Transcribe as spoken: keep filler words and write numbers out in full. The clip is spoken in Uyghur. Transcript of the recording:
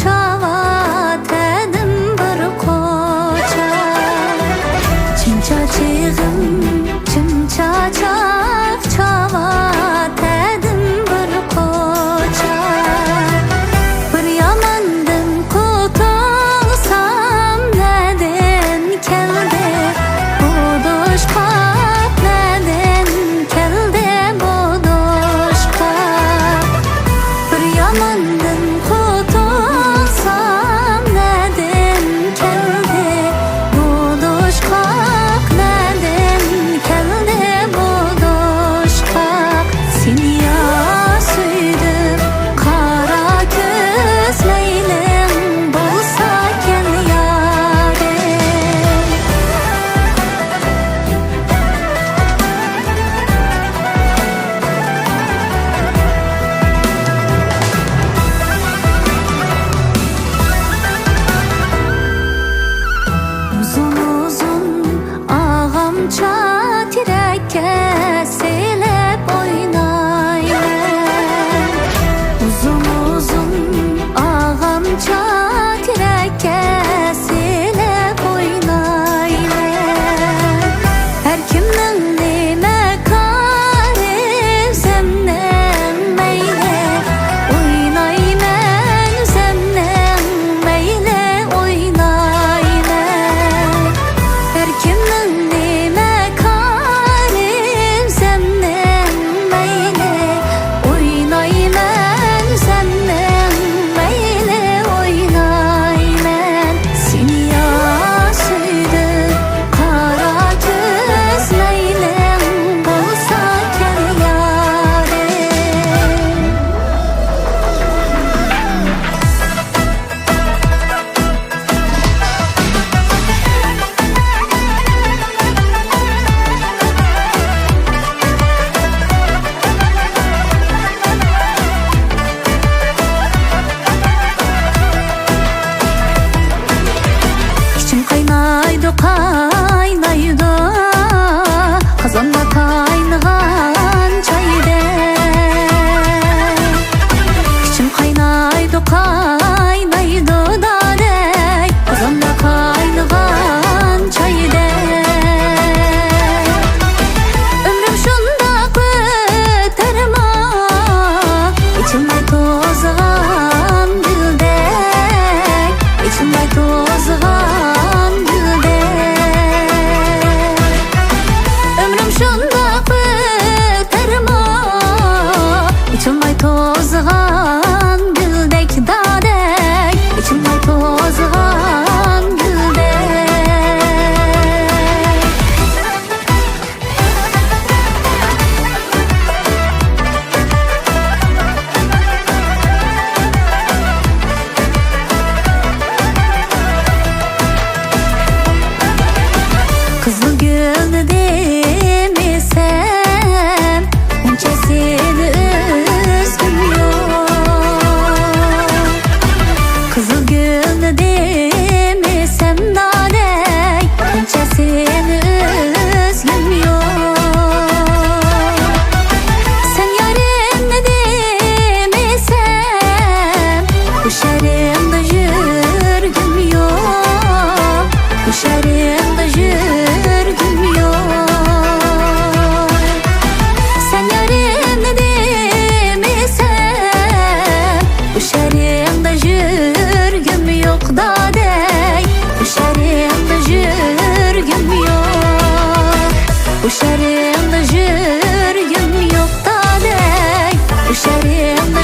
چاۋا تەدىم بىر قوچا. چىم چاچىغىم، چىم چاچاق چاۋا تەدىم بىر قوچا. بىر ياماندىن قۇتۇلسام نەدىن كەلدى بۇ دوشقاق، نەدىن كەلدى بۇ دوشقاق؟ بىر ياماندىن قۇتۇلسام نەدىن كەلدى بۇ دوشقاق، نەدىن كەلدى بۇ دوشقاق؟ سېنى يا سۆيدۈم، قارا كۆز مەيلىڭ بولسا كەل يارىم. ئۇزۇن-ئۇزۇن ئاغامچا تېرەككە سېلىپ ئوينايمەن. ئۇزۇن-ئۇزۇن ئاغامچا تېرەككە سېلىپ ئوينايمەن. ھەر كىمنىڭ نېمە كارى، ئۆزۈمنىڭ مەيلى، ئوينايمەن ئۆزۈمنىڭ مەيلى، ئوينايمەن. ھەر كىمنىڭ نېمە كارى، ئۆزۈمنىڭ مەيلى، ئوينايمەن ئۆزۈمنىڭ مەيلى، ئوينايمەن. سېنى يا سۆيدۈم، قارا كۆز مەيلىڭ بولسا كەل يارىم. ئىچىم قاينايدۇ، قاينايدۇ، قازاندا قاينىغان چايدەك. ئىچىم قاينايدۇ، قاينايدۇ دادەك، قازاندا قاينىغان چايدەك. ئۆمرۈم شۇنداق ئۆتەرمۇ، ئېچىلماي توزغان گۈلدەك، ئېچىلماي توزغان گۈلدەك. ئۆمرۈم شۇنداق ئۆتەرمۇ، ئېچىلماي توزغان گۈلدەك دادەك، ئېچىلماي توزغان گۈلدەك. قىزىل گۈلنى دېمىسەم، ئۇنچە سېنى ئۈزگۈم يوق. قىزىل گۈلنى دېمىسەم، دادەي، ئۇنچە سېنى ئۈزگۈم يوق. سەن يارىمنى دېمىسەم، بۇ شەھىرىڭدە يۈرگۈم يوق. بۇ شەھىرىڭدە يۈرگۈم يوق. سەن يارىمنى دېمىسەم، بۇ شەھىرىڭدە يۈرگۈم يوق، دادەي. بۇ شەھىرىڭدە يۈرگۈم يوق. بۇ شەھىرىڭدە يۈرگۈم يوق، دادەي. بۇ شەھىرىڭدە